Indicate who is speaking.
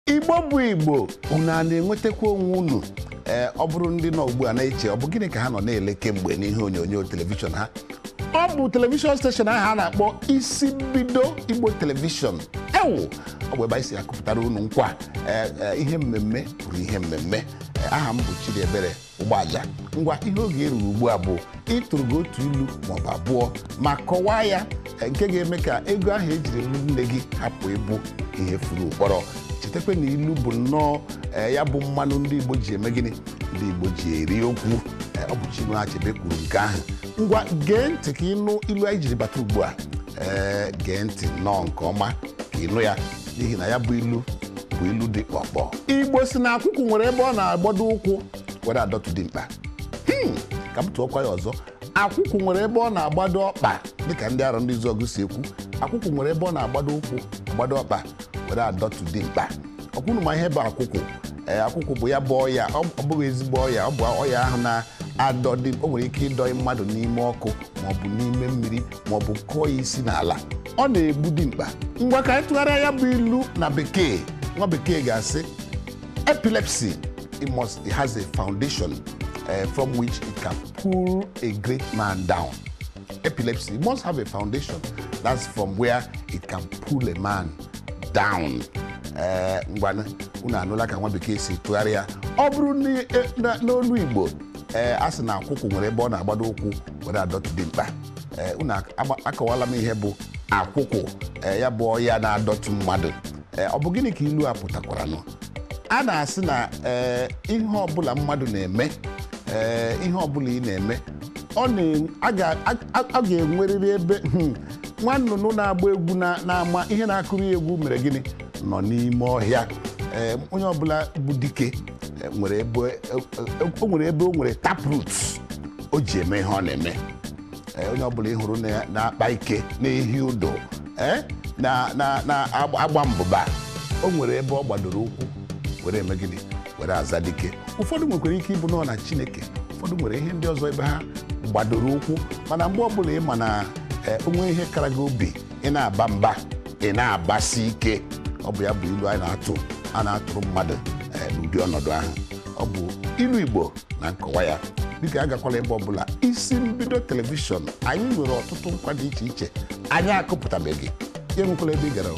Speaker 1: Igbo bụ Igbo, unu a na-enwetakwa onwe unu? Ee, ọ bụrụ ndị nọ ugbu a na-eche ọ bụ gịnị ka ha nọ na-ele kemgbe n'ihe onyonyo telivishọn ha, ọ bụ telivishọn station ahụ a na-akpọ Isi Mbido Igbo Telivishọn. Ewu, ọ bụ ebe anyị si akụpụtara unu nkwa ihe mmemme pụrụ ihe mmemme. Aha m bụ Chidiebere Ụgbọaja. Ngwa, ihe oge eruru ugbu a bụ ịtụrụ gị otu ilu maọbụ abụọ ma kọwaa ya, nke ga-eme ka ego ahụ ejiri lụ nne gị hapụ ịbụ ihe furu ụkpọrọ. Chetakwa na ilu bụ nnọọ ya bụ mmanụ ndị Igbo ji eme gịnị, ndị Igbo ji eri okwu. Ọ bụ Chinua Achebe kwuru nke ahụ. Ngwa, gee ntị ka ịnụ ilu anyị jiri bata ugbu a. Ee, gee ntị nnọọ nke ọma ka ịnụ ya, n'ihi na ya bụ ilu bụ ilu dị kpọkpọ. Igbo si na akwụkwụ nwere ebe ọ na-agbado ụkwụ were adọtụ dimkpa. Ka m tụọkwa ya ọzọ, akwụkwụ nwere ebe ọ na-agbado ọkpa, dịka ndị arọ ndị Izuọgụ si ekwu. Akwụkwụ nwere ebe ọ na-agbado ụkwụ, agbado ọkpa were adọtụ dimkpa. Ọkwụnụ ma ihe bụ akwụkwụ? Ee, akwụkwụ bụ ya bụ ọya. Ọ bụghị ezigbo ọya, ọ bụ ọya ahụ na-adọ dị. O nwere ike ịdọ mmadụ n'ime ọkụ maọbụ n'ime mmiri maọbụ kụọ ya isi n'ala. Ọ na-egbu dimkpa. Ngwa, ka anyị tụgharịa ya bụ ilu na bekee. Nwa bekee ga-asị, "Epilepsy, it has a foundation from which it can pull a great man down." Epilepsy, it must have a foundation. That's from where it can pull a man down. Ngwanụ, unu anụla ka nwa bekee si tụgharịa ya. Ọ bụrụ n'olu Igbo, ee, a sị na akwụkwụ nwere ebe ọ na-agbado ụkwụ were adọtụ dimkpa. Ee, unu akọwala m ihe bụ akwụkwụ. Ee, ya bụ ọya na-adọtụ mmadụ. Ee, ọ bụ gịnị ka ilu a pụtakwaranụ? A na-asị na ee, ihe ọbụla mmadụ na-eme, ee, ihe ọbụla ị na-eme, ọ na- a ga- a ga-enwerịrị ebe nwa nnụnụ na-agba egwu na-ama ihe na-akụrụ ya egwu mere gịnị nọ n'ime ọhịa. Ee, onye ọbụla bụ dike nwere ebe o nwere, ebe o nwere taproot o ji eme ihe ọ na-eme. Ee, onye ọbụla ị hụrụ na-akpa ike, na-ehi ụdọ, ee, na na na-agba mbụba, o nwere ebe ọ gbadoro ụkwụ were eme gịnị, were aza dike. Ụfọdụ nwekwara ike ịbụ nọ na Chineke, ụfọdụ nwere ihe ndị ọzọ ebe ha gbadoro ụkwụ. Mana mgbe ọbụla ị ma na onwe ihe kara gị obi, ị na-aba mba, ị na-agbasi ike. Ọ bụ ya bụ ilu anyị na-atụ, a na-atụrụ mmadụ n'ụdị ọnọdụ ahụ. Ọ bụ ilu Igbo na nkọwa ya. Biko, agakwala ebe ọbụla. Isi Mbido Telivishọn, anyị nwere ọtụtụ nkwa dị iche iche anyị akụpụtabeghị. Ya enwekwala ebe ị gara.